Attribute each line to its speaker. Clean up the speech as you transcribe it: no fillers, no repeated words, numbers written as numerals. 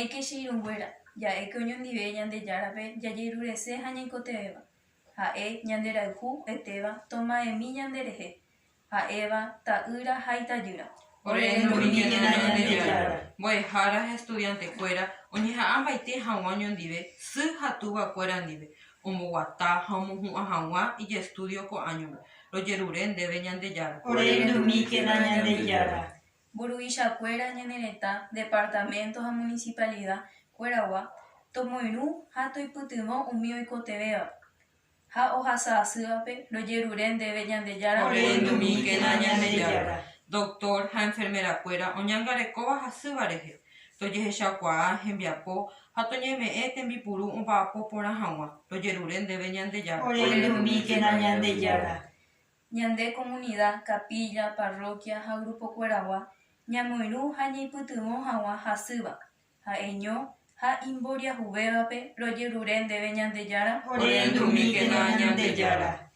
Speaker 1: Néike che irũnguéra, ja'éke oñondive Ñandejárape jajerurese ha ñaikotevẽva. Ha'e ñanderayhu etéva toma'ẽmi ñanderehe, ha'éva ta'ýra ha itajýra.
Speaker 2: Orerendumíkena Ñandejára. Mbo'ehára ha estudiantekuéra oñeha'ãmbaite hag̃ua oñondive sy ha túvakuéra ndive, omboguata ha omohu'ã hag̃ua ijestúdio ko áñope. Rojerure ndéve Ñandejára.
Speaker 3: Orerendumíkena Ñandejára.
Speaker 1: Mburuvichakuéra ñane retã, departamento ha municipalidad kuéragua tomoirũ ha toipytyvõ umi oikotevẽvape ha ohasa asývape rojerure ndéve Ñandejára.
Speaker 2: Orerendumíkena Ñandejára. Doctor ha enfermerakuéra oñangarekóva hasýva rehe, tojehechakuaa hembiapo ha toñeme'ẽ tembipuru omba'apo porã hag̃ua, rojerure ndéve Ñandejára.
Speaker 3: Orerendumíkena Ñandejára.
Speaker 1: Ñande komunida, capilla, parroquia ha grupokueragua ñamoirũ ha ñaipytyvõ hag̃ua hasýva, ha'eño ha imboriahuvévape rojerure ndéve Ñandejára.
Speaker 2: Orerendumíkena Ñandejára.